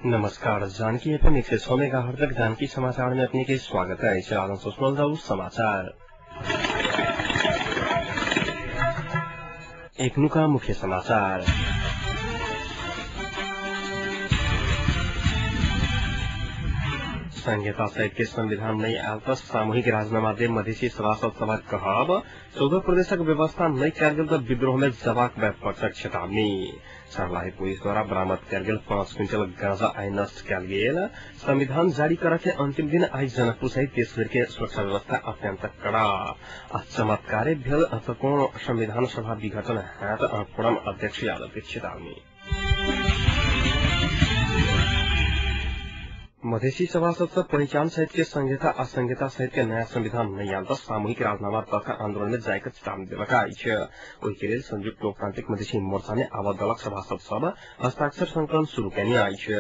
नमस्कार, Janaki FM 106 megahertz Janaki समाचार में अपने के स्वागत है। सुनल समाचार। एखनुका मुख्य समाचार। संहिता सहित के संविधान नहीं आयल त सामूहिक राजीनामा दे मधेसी सभासद सभा कहब 14 प्रदेशक व्यवस्था नहीं कयल गेल त विद्रोह में जवाब पड़तक चेतावनी। सर्लाही पुलिस द्वारा बरामद कयल गेल 5 क्विंटल गांजा आइ नष्ट कयल गेल। संविधान जारी करऽ के अंतिम दिन आइ जनकपुर सहित देशभर के सुरक्षा व्यवस्था अत्यंत कड़ा। आ चमत्कारे भेल त कोनो संविधान सभा विघटन हैत फोरम अध्यक्ष यादव के चेतावनी। मधेसी सभासद सब पहिचान सहित के संहिता आ संहिता सहित के नया संविधान नहीं आयल त सामूहिक राजीनामा तथा आंदोलन में जायके चेतावनी देलक अछि। ओहि के लेल संयुक्त लोकतांत्रिक मधेसी मोर्चा में आबद्ध दलक सभासद सब हस्ताक्षर संकलन शुरू केने अछि।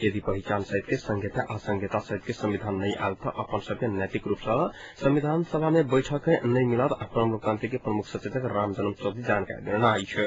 यदि पहिचान सहित के संहिता आ संहिता सहित के संविधान नहीं आयल त अपन सबके नैतिक रूप से संविधान सभा में बैठक नहीं मिलत फोरम लोकतांत्रिक के प्रमुख सचेतक रामजन्म चौधरी जानकारी देने अछि।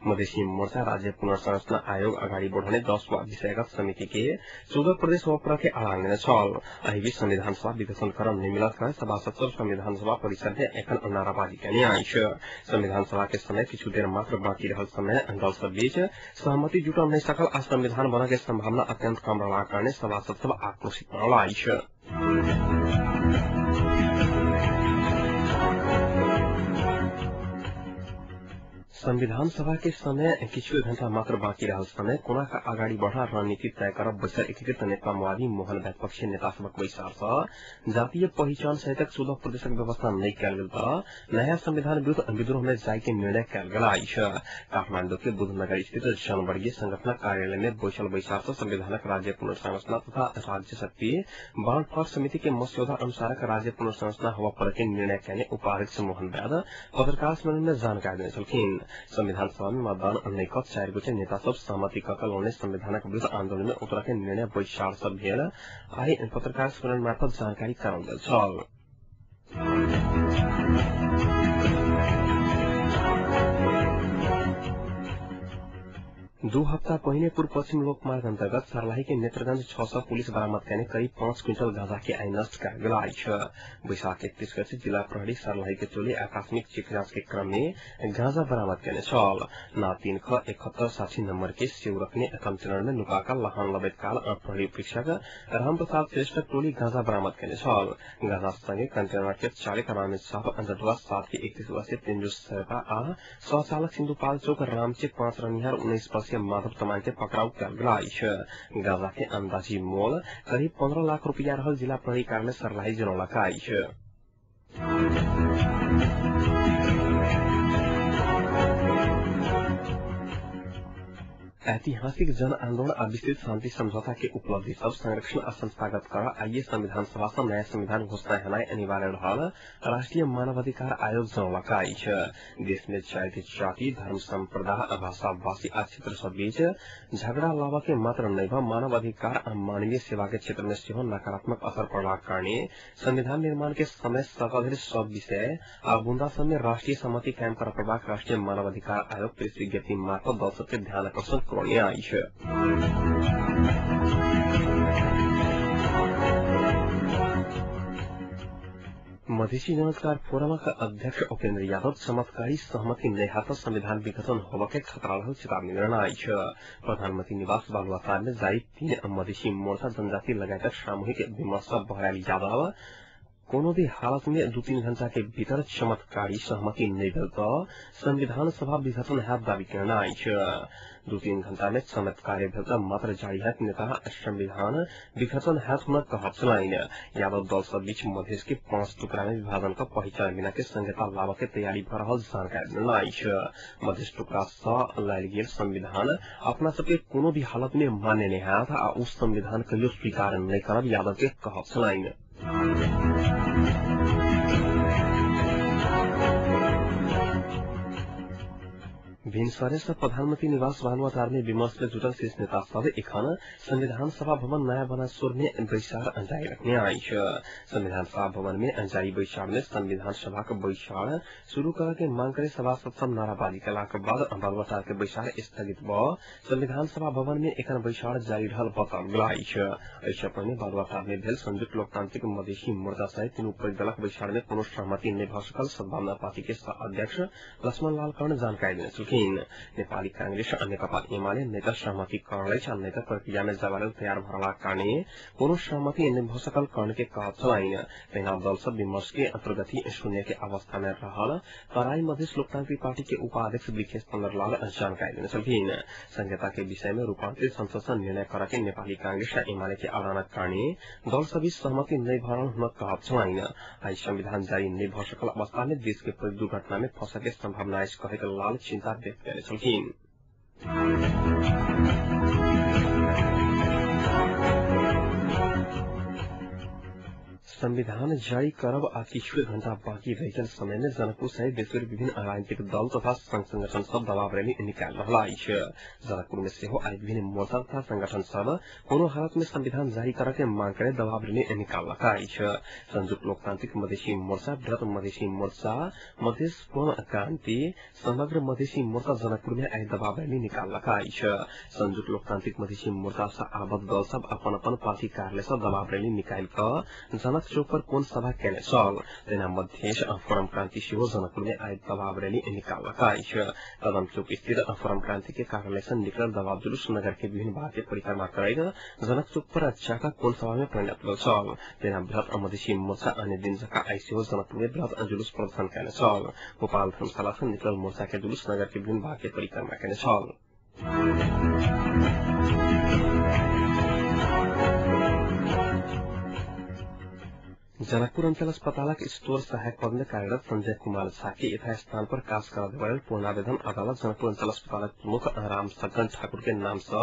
मधेसी मोर्चा राज्य पुनर्संरचना आयोग अगाडि बढ़ाउने 10 वा विषयगत समिति के 14 प्रदेश वपरा के अड़ान लेने छल। एहि बीच संविधान सभा विघटन करम नहीं मिलत कहे सभासद सब संविधान सभा परिसर में एखन नाराबाजी केने अछि। संविधान सभा के समय किछु देर मात्र बाकी रहल समय दल सब बीच सहमति जुटल नहीं सकल आ संविधान बनऽ के संभावना अत्यंत कम रहलाक कारणे सभासद सब आक्रोशित बनल अछि। संविधान सभा के समय किछु घंटा मात्र बाँकी रहल समय कोना का अगाडि बढ़ा रणनीति तय करब बैसर एकीकृत नेकपा माओवादी मोहन वैद्य पक्षीय नेता सभक बैसार सँ जातीय पहिचान सहितक 14 प्रदेशक व्यवस्था नहीं कयल गेल त नयाँ संविधान विरूद्ध विद्रोह में जाय के निर्णय कयल गेल अछि। काठमांडू के बुद्धनगर स्थित जनवर्गीय संगठन कार्यालय में बैसल बैसार सँ संविधानक राज्य पुनर्संरचना तथा राज्य शक्ति बाँडफाँड समिति के मस्यौदा अनुसारक राज्य पुनर्संरचना होबय पड़े के निर्णय कयने उपाध्यक्ष मोहन वैद्य पत्रकार सम्मेलन में जानकारी देने छलखिन। संविधान सभा में मतदान नहीं क 4 गोटे नेता सब सहमति क के लौने संविधानक विरुद्ध आंदोलन में उतरऽ के निर्णय बैसार सब भेल आइ पत्रकार सम्मेलन मार्फत जानकारी कराओल गेल छल। 2 हप्ता पहिने पूर्व पश्चिम लोकमार्ग अन्तर्गत सर्लाही के नेत्रगंज 6 सौ पुलिस बरामद कयने करीब 5 क्विंटल गांजा के आइ नष्ट कयल गेल अछि। वैशाख 31 गते जिला प्रहरी सर्लाही के टोली आकस्मिक चेक जाँच के क्रम में गांजा बरामद कयने छल। ना 3 ख 71 60 नम्बर के सेउरखने कंटेनर में नुकाका लहान लबैत काल प्रहरी उपरीक्षक रामप्रसाद श्रेष्ठ टोली गांजा बरामद कयने छल। गांजा संगे कंटेनर के चालक रामेश साह अंजटुआ 7 के 31 वर्षीय तेन्जु शेर्पा आ सहचालक सिन्धुपाल चौक रामचे 5 रनिहार 19 वर्षीय माधव तमाङ के पक्राउ कयल गेल अछि। गांजा के अंदाजी मोल करीब 15 लाख रुपया रहल जिला प्रहरी कार्यालय सर्लाही जनौलक अछि। ऐतिहासिक जन आंदोलन आ विस्तृत शांति समझौता के उपलब्धि सब संरक्षण आ संस्थागत कर आइए संविधान सभा सँ नयाँ संविधान घोषणा हेनाइ अनिवार्य रहल राष्ट्रिय मानवाधिकार आयोग जनौलक अछि। देश में जाति जाति धर्म सम्प्रदाय भाषाभाषी आ क्षेत्र सब बीच झगड़ा लाबऽ के मात्र नहि भ मानव अधिकार आ मानवीय सेवा के क्षेत्र में सेहो नकारात्मक असर पड़लाक कारणे संविधान निर्माण के समय सकधरि सब विषय आ बुंदा सब में राष्ट्रिय सहमति कायम करऽ पड़बाक राष्ट्रिय मानवाधिकार आयोग प्रेस विज्ञप्ति मार्फत दल सबके ध्यान आकर्षण करौने अछि। मधेसी जनअधिकार फोरमक अध्यक्ष उपेन्द्र यादव चमत्कारी सहमति नहि हैत संविधान विघटन होबय के खतरा रहल चेतावनी देने अछि। प्रधानमंत्री निवास बालुवाटार में जारी 3 मधेसी मोर्चा जनजाति लगायतक सामूहिक विमर्श बहरायल यादव कोनो भी हालत में 2-3 घंटा के भीतर चमत्कारी सहमति नहीं भेल त संविधान सभा विघटन हैत दावी केने अछि। 2-3 घंटा में चमत्कारी भेल त मात्र जारी हैत नेता संविधान विघटन हैत हुनक कहब छलनि। यादव दल सब बीच मधेस के 5 टुकड़ा में विभाजन क पहिचान बिना के संहिता लाबऽ के तैयारी भ रहल जानकारी देने अछि। मधेस टुकड़ा सँ लायल गेल संविधान अपना सबके कोनो भी हालत में मान्य नहि हैत आ उ संविधान कहियो स्वीकार नहि करब यादव के कहब छलनि। भिनसरे से प्रधानमंत्री निवास बालुवाटार में विमर्श में जुटल शीर्ष नेता सब एखन संविधान सभा भवन नयाँ बनासोर में बैसार जारी रखने अछि। संविधान सभा भवन में जारी बैसार में संविधान सभा के बैसार शुरू करे के मांग करे सभासद सब नाराबाजी कला के बाद बालुवाटार के बैसार स्थगित भ संविधान सभा भवन में एखन बैसार जारी रहल बताओल गेल अछि। एहिसँ पहिने बालुवाटार में भेल संयुक्त लोकतांत्रिक मधेशी मोर्चा सहित तीनू पैघ दलक बैसार में कोनो सहमति नहि भ सकल सद्भावना पार्टी के सह अध्यक्ष लक्ष्मण लाल कर्ण जानकारी देने छलखिन। नेपाली कांग्रेस आ नेकपा एमाले नेता सहमति करल आ नेता प्रक्रिया में जाबा लेल तैयार भ रहलाक कारणे कोनो सहमति नहि भ सकल कर्ण के कहब छलनि। तहिना दल सब विमर्श के अग्रगति शून्य के अवस्था में रहल तराई मधेश लोकतांत्रिक पार्टी के उपाध्यक्ष विकेश चन्द्र लाल जानकारी देने छलखिन। संहिता के विषय में रूपांतरित संसद से निर्णय कर के नेपाली कांग्रेस आ एमाले के अड़ानक कारणे दल सब बीच सहमति नहि भ रहल हुनक कहब छलनि। आइ संविधान जारी नहि भ सकल अवस्था में देश के पैघ दुर्घटना में फंसके के संभावना अछि कहैत लाल चिंता व्यक्त कयने छलखिन। संविधान जारी करब आ किछु घंटा बाँकी रहि गेल समय में जनकपुर सहित देशभरि विभिन्न राजनीतिक दल तथा संघ संगठन सब दबाव रैली निकालि रहल अछि। जनकपुर में सेहो आइ विभिन्न मोर्चा तथा संगठन सब कोनो हालत में संविधान जारी करऽ के मांग करे दबाव रैली निकाललक अछि। संयुक्त लोकतांत्रिक मधेशी मोर्चा, बृहत मधेशी मोर्चा, मधेश पूर्ण क्रांति, समग्र मधेशी मोर्चा जनकपुर में आइ दबाव रैली निकाललक अछि। संयुक्त लोकतांत्रिक मधेशी मोर्चा सँ आबद्ध दल सब अपन अपन पार्टी कार्यालय सँ दबाव रैली निकालि कऽ जनक चौक पर कोण सभा केने छल। तहिना मधेश फोरम क्रांति सेहो जनकपुर में आइ दबाव रैली निकाललक अछि। कदम चौक स्थित फोरम क्रांति के कार्यालय से निकलल दबाव जुलूस नगर के विभिन्न भाग के परिक्रमा करैत जनक चौक पर जाकऽ कोण सभा में परिणत भेल छल। तहिना बृहत मधेशी मोर्चा अन्य दिन जकाँ आइ सेहो जनकपुर में बृहत जुलूस प्रदर्शन केने छल। गोपाल धर्मशाला से निकलल मोर्चा के जुलूस नगर के विभिन्न भाग के परिक्रमा केने छल। जनकपुर अंचल अस्पतालक स्टोर सहायक पद में कार्यरत संजय कुमार झा के यथास्थान पर काज करा देबा लेल पूर्णावेदन अदालत जनकपुर अंचल अस्पतालक प्रमुख राम सज्जन ठाकुर के नाम सँ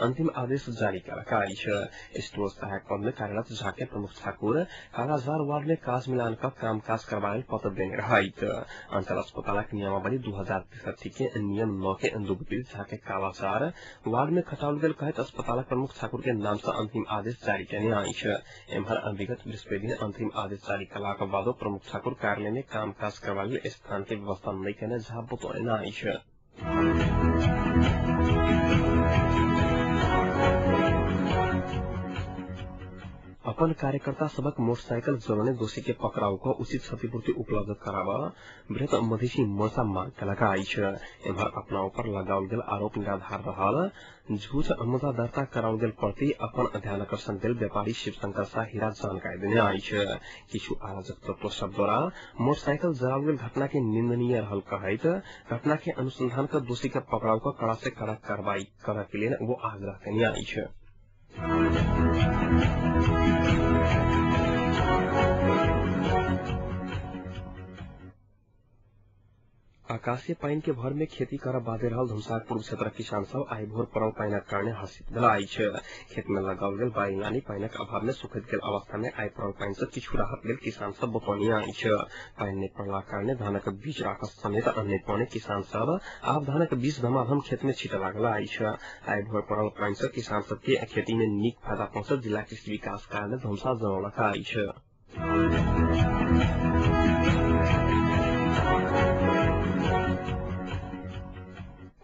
अंतिम आदेश जारी कयलक अछि। स्टोर सहायक पद में कार्यरत झा के प्रमुख ठाकुर कालाजार वार्ड में काज मिलान क काम काज करबा लेल पत्र देने रहैत। अंचल अस्पतालक नियमावली 2063 के नियम 9 के विपरीत झा के कालाजार वार्ड में खटाओल गेल कहैत अस्पतालक प्रमुख ठाकुर के नाम सँ अंतिम आदेश जारी केने अछि। एम्हर विगत बृहस्पति दिन अंतिम आदेश जारी कयलाक बादो प्रमुख ठाकुर कार्यालय में काम काज करबा लेल स्थान के व्यवस्था नहि केने झा बतौलनि अछि। अपन कार्यकर्ता सबक मोटरसाइकिल जलने दोषी के पकड़ाउ क उचित क्षतिपूर्ति उपलब्ध कराब बृहत मधेशी मोर्चा मांग कयलक अछि। एम्हर अपना ऊपर लगाओल गेल आरोप निराधार रहल झूठ मुद्दा दर्ता कराओल गेल प्रति अपन ध्यानाकर्षण देल व्यापारी शिवशंकर शाह हीरा जानकारी देने अछि। किछु अराजक तत्व सब द्वारा मोटरसाइकिल जराओल गेल घटना के निंदनीय रहल कहैत घटना के अनुसंधान क दोषी के पकड़ाउ क कड़ा से कड़ा कार्रवाई करऽ के लेल वो आग्रह केने अछि। आकाशीय पानि के भर में खेती करऽ बाधे रहल धनुषाक पूर्व क्षेत्रक किसान सब आइ भोर पड़ल पानिक कारणे हर्षित भेल अछि। खेत में लगाओल गेल बारी नानी पानिक अभाव में सुखैत गेल अवस्था में आइ पड़ल पानि सँ किछु राहत भेल किसान सब बतौने अछि। पानि नहि पड़लाक कारणे धानक बीज राखऽ समेत अन्य पौने किसान सब आब धानक बीज धमाधम खेत में छीटऽ लागल अछि। आइ भोर पड़ल पानि सँ किसान सब के खेती में नीक फायदा पहुँचल जिला कृषि विकास कार्यालय धनुषा जनौलक अछि।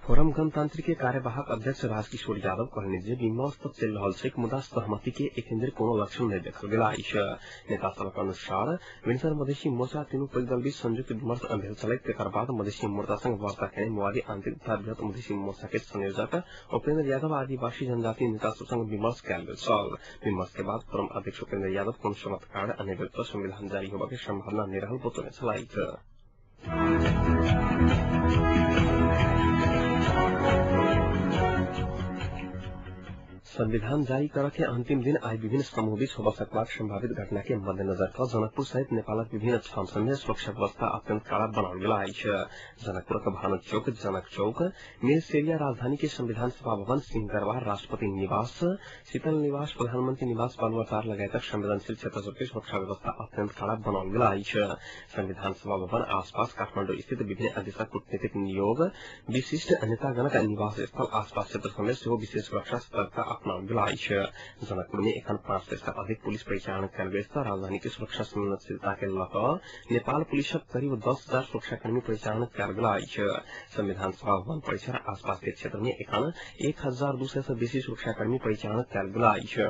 फोरम गणतांत्रिक के कार्यवाहक अध्यक्ष राजकिशोर यादव कहलनि जे विमर्श त चलि रहल छैक मुदा सहमति के एखन धरि कोनो लक्षण नहि देखल गेल अछि। नेता सभक अनुसार भिनसर मधेशी मोर्चा तीनू पैघ दल बीच संयुक्त विमर्श भेल छलैक, तेकर बाद मधेशी मोर्चा संग वार्ता केने माओवादी आंतरिक तथा बृहत मधेशी मोर्चा के संयोजक उपेन्द्र यादव आदिवासी जनजाति नेता सब संग विमर्श कयल गेल छल। विमर्श के बाद फोरम अध्यक्ष उपेन्द्र यादव कोनो चमत्कार नहि भेल त संविधान जारी होबय के संभावना नहि रहल बतौने छलथि। संविधान जारी कर के अंतिम दिन आई विभिन्न समूह बीच होब सकबाक संभावित घटना के मध्यनजर क जनकपुर सहित नेपालक विभिन्न ठाम सभ में सुरक्षा व्यवस्था अत्यंत कड़ा बनाओल गेल अछि। जनकपुरक भानु चौक, जनक चौक, मिरसेरिया राजधानी के संविधान सभा भवन, सिंह दरबार, राष्ट्रपति निवास, शीतल निवास, प्रधानमंत्री निवास, बालुवाटार लगायतक संवेदनशील क्षेत्र सबके सुरक्षा व्यवस्था अत्यंत कड़ा बनाओल गेल अछि। संविधान सभा भवन आसपास काठमाडौँ स्थित विभिन्न देशक कूटनीतिक नियोग, विशिष्ट नेतागणक निवास स्थल आसपास क्षेत्र सभ में सेहो विशेष सुरक्षा सतर्कता अपनाओल गेल अछि। जनकपुर में एखन 500 से अधिक पुलिस परिचालन कयल गेल त राजधानी के सुरक्षा संवेदनशीलता के लऽ कऽ नेपाल पुलिसक करीब 10,000 सुरक्षाकर्मी परिचालन कयल गेल अछि। संविधान सभा भवन परिसर आसपास के क्षेत्र में एखन 1,200 से बेसी सुरक्षाकर्मी परिचालन कयल गेल अछि।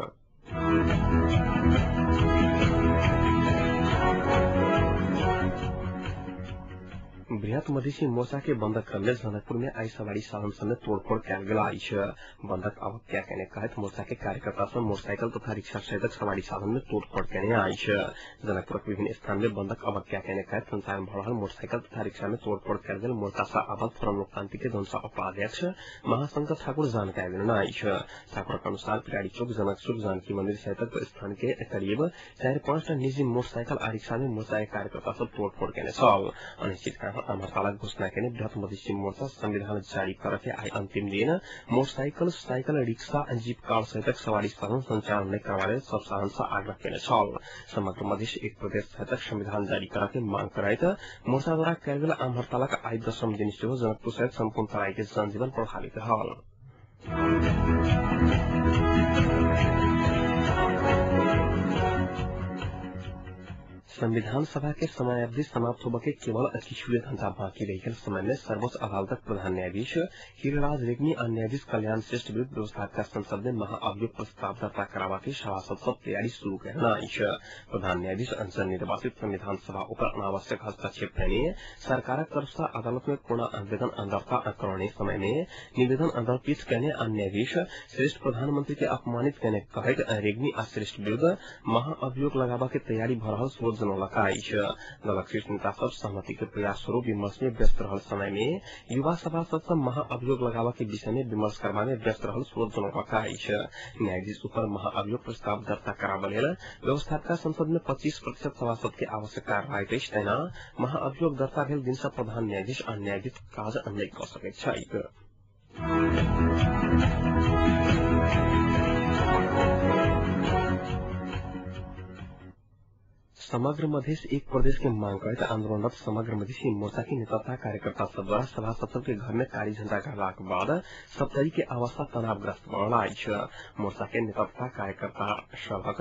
बृहत मधेसी मोर्चा के बंदक क्रम में जनकपुर में आई सवारी साधन समेत तोड़फोड़ कयल गेल अछि। बंदक अवज्ञा केने कहैत मोर्चा के कार्यकर्ता सब मोटरसाइकिल तथा रिक्शा सहितक सवारी साधन में तोड़फोड़ केने अछि। जनकपुरक विभिन्न स्थान में बंदक अवज्ञा केने कहैत संचालन भऽ रहल मोटरसाइकिल तथा रिक्शा में तोड़फोड़ कयल गेल मोर्चा सँ आबद्ध फोरम लोकतांत्रिक के जनसभा उपाध्यक्ष महाशंकर ठाकुर जानकारी देने अछि। ठाकुरक अनुसार पिराड़ी चौक, जनक चौक, जानकी मंदिर सहितक स्थान के करीब 4-5 टा निजी मोटरसाइकिल आ रिक्शा में मोर्चा के कार्यकर्ता सब तोड़फोड़ केने छल। अनिश्चितकालीन आम हड़तालक घोषणा केने बृहत मधेसी मोर्चा संविधान जारी कर के आई अंतिम दिन motorcycle, cycle, rickshaw, jeep car सहितक सवारी साधन संचालन नहि करबा लेल सब साधन सँ आग्रह केने छल। समग्र मधेस एक प्रदेश सहितक संविधान जारी कर के मांग करैत मोर्चा द्वारा कयल गेल आम हड़तालक आई 10म दिन सेहो जनकपुर सहित सम्पूर्ण तराई के जनजीवन प्रभावित रहल। संविधान सभा के समयावधि समाप्त होबय के केवल किछुए घंटा बाँकी रहि गेल समय में सर्वोच्च अदालतक प्रधान न्यायाधीश हिरराज रेग्मी आ न्यायाधीश कल्याण श्रेष्ठ विरुद्ध व्यवस्थापिका संसद में महाअभियोग प्रस्ताव दर्ता कराबा के सभासद सब तैयारी शुरू केने अछि। प्रधान न्यायाधीश अंचल निर्वाचित संविधान सभा ऊपर अनावश्यक हस्तक्षेप केने सरकारक तरफ सँ अदालत में पूर्ण आवेदन दर्ता करौने समय में निवेदन दरपीठ केने आ न्यायाधीश श्रेष्ठ प्रधानमंत्री के अपमानित केने कहैत रेग्मी आ श्रेष्ठ विरुद्ध महाअभियोग लगाबा के तैयारी भऽ रहल स्रोत जनौलक अछि। दलक शीर्ष नेता सब सहमति के प्रयास स्वरूप विमर्श में व्यस्त रहल समय में युवा सभासद सब महाअभियोग लगाबा के विषय में विमर्श करबा में व्यस्त रहल स्रोत जनौलक अछि। न्यायाधीश ऊपर महाअभियोग प्रस्ताव दर्ता कराबऽ लेल व्यवस्थापिका संसद में 25% सभासद के आवश्यकता रहैत अछि, तहिना महाअभियोग दर्ता भेल दिन सँ प्रधान न्यायाधीश आ न्यायाधीश काज नहि कऽ सकैत छैक। समग्र मधेस एक प्रदेश के मांग करैत आंदोलनरत समग्र मधेसी मोर्चा के नेता तथा कार्यकर्ता सब द्वारा सभासद सब के घर में कारी झंडा गाड़लाक बाद सप्तरी के अवस्था तनावग्रस्त बनल अछि। मोर्चा के नेता तथा कार्यकर्ता सभक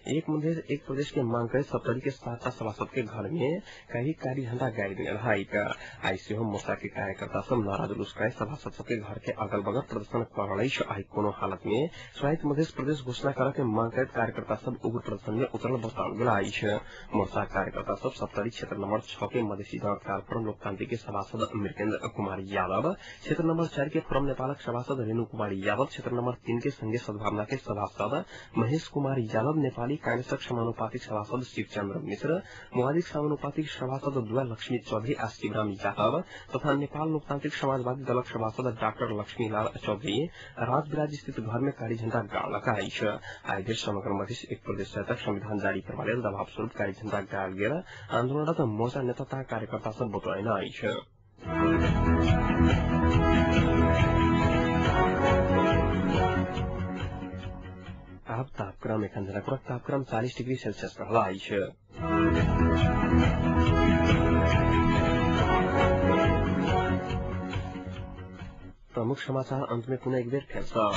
एक मधेस एक प्रदेश के मांग करैत सप्तरी के 7 सभासद के घर में कही कारी झंडा गाड़ि देने रहैक। आइ सेहो मोर्चा के कार्यकर्ता सब नारा जुलूस कराई सभासद सब के घर के अगल बगल प्रदर्शन कऽ रहल अछि। आइ कोनो हालत में स्वायत्त मधेस प्रदेश घोषणा करऽ के मांग करैत कार्यकर्ता सब उग्र प्रदर्शन में उतरल बताओल गेल अछि। मोर्चा कार्यकर्ता सब सप्तरी क्षेत्र नंबर 6 के मधेसी जनअधिकार फोरम लोकतांत्रिक के सभासद मृगेन्द्र कुमार यादव, क्षेत्र नंबर 4 के फोरम नेपालक सभासद रेणु कुमारी यादव, क्षेत्र नंबर 3 के संघीय सद्भावना के सभासद महेश कुमार यादव, नेपाली कांग्रेसक समानुपातिक सभासद शिवचंद्र मिश्र, माओवादीक समानुपातिक सभासद दुआ लक्ष्मी चौधरी आ शिवराम यादव तथा नेपाल लोकतांत्रिक समाजवादी दलक सभासद डाक्टर लक्ष्मीलाल चौधरी राजविराज स्थित घर में कारी झंडा गाड़लक अछि। आइ धरि समग्र मधेस एक प्रदेश सहितक संविधान जारी करबा लेल दबाव स्वरूप कारी झंडा गाड़ल गेल आंदोलनरत मोर्चा नेता तथा कार्यकर्ता सब बतौने अछि। आब तापक्रम एखन जनकपुरक तापक्रम 40 डिग्री सेल्सियस रहल अछि। प्रमुख समाचार अंत में पुनः एक बेर फेर सँ।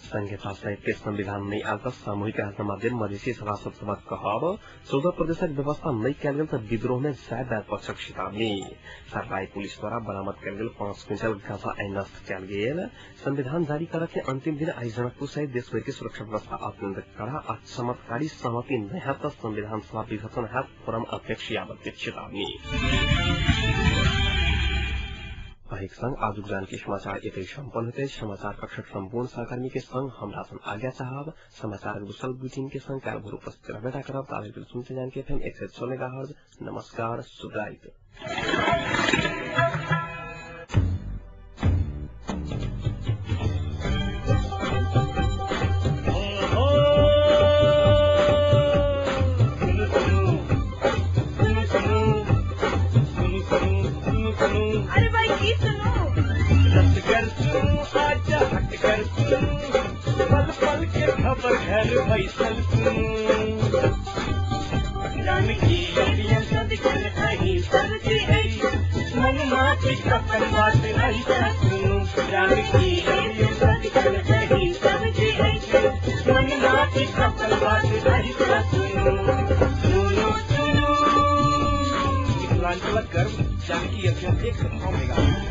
संहिता सहित के संविधान नहि आयल त सामूहिक राजनामा देल मधेसी सभासद सभक कहब। 14 प्रदेशक व्यवस्था नहि कयल गेल त विद्रोह में जाय पक्षक चेतावनी। सरकारी पुलिस द्वारा बरामद कयल गेल 5 क्विंटल गांजा आइ नष्ट कयल गेल। संविधान जारी करऽ के अंतिम दिन आइ जनकपुर सहित देशभरि के सुरक्षा व्यवस्था अत्यंत कड़ा आ चमत्कारी सहमति नहि हैत त संविधान सभा विघटन हैत, फोरम अध्यक्ष यादव के चेतावनी। अहिक संग आजुक जानकी समाचार एतै सम्पन्न होइत अछि। समाचार कक्षक सम्पूर्ण सहकर्मी के संग हमरा सन आज्ञा चाहब। समाचारक दोसर बुलेटिन के संग काल्हि भोर उपस्थित रहबे करब। ताबे सुनते जानकी एफएम 106 मेगाहर्ज। नमस्कार, शुभ राति। सुनू, पल पल के खबर घर बैसल सुनू। जानकी एफएम सदिखन अहीं सबके अछि, मनुमाछी अपन बात अहिसँ सुनू। जानकी एफएम सदिखन अहीं सबके अछि, मनुमाछी अपन बात अहिसँ सुनू। सुनू सुनू मिथिलांचलक गर्व जानकी एफएम 106 मेगा।